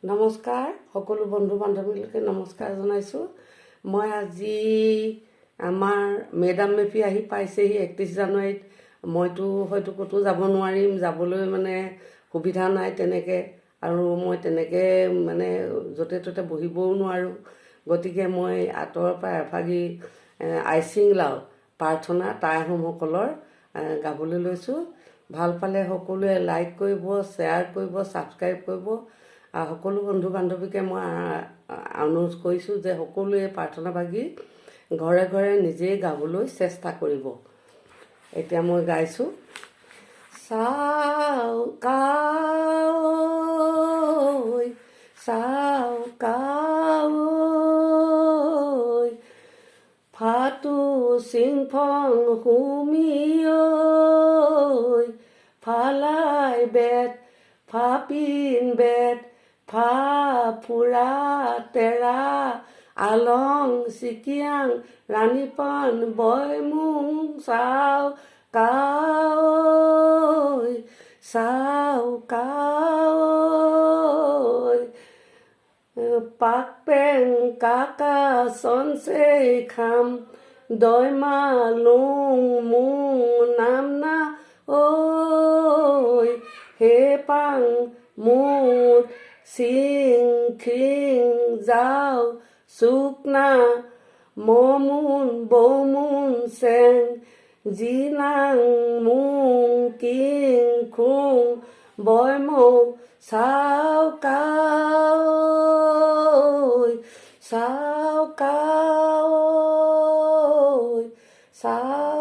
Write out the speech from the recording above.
নমস্কাৰ, সকলো বন্ধু বান্ধৱীলৈকে নমস্কাৰ জনাইছোঁ। মই আজি আমাৰ মেডাম মেফি আহি পাইছেহি 31 জানুৱাৰীত। মইতো হয়তো ক'তো যাব নোৱাৰিম, যাবলৈ মানে সুবিধা নাই তেনেকৈ আৰু মই তেনেকৈ মানে য'তে ত'তে বহিবও নোৱাৰোঁ। গতিকে মই আঁতৰৰ পৰা এভাগি আইচিং লাও প্ৰাৰ্থনা টাই আহোমসকলৰ গাবলৈ লৈছোঁ। ভাল পালে সকলোৱে লাইক কৰিব, শ্বেয়াৰ কৰিব, ছাবস্ক্ৰাইব কৰিব আৰু সকলো বন্ধু বান্ধৱীকে মই অনুৰোধ কৰিছোঁ যে সকলোৱে প্ৰাৰ্থনাভাগি ঘৰে ঘৰে নিজেই গাবলৈ চেষ্টা কৰিব। এতিয়া মই গাইছোঁ। চাও কাঐ, চাও কাঐ, ফাটো চিংফং সুমিঐ, ফালাই বেত ফাপিন বেত ফা ফুৰা তেৰা আলং চিকিয়াং ৰাণীপান বয়মুং চাও কাঐ, চাও কাঐ, পাক পেং কাকা চনচেই খাম দৈমা লুং মুং নাম না ঐ, হে পাং মুত চিং খিং যাও চুকনা মমুন বমুন চেং জিনাং মুং কিং খুং বয়মৌ চাও কাঐ, চাও কাঐ, চাও।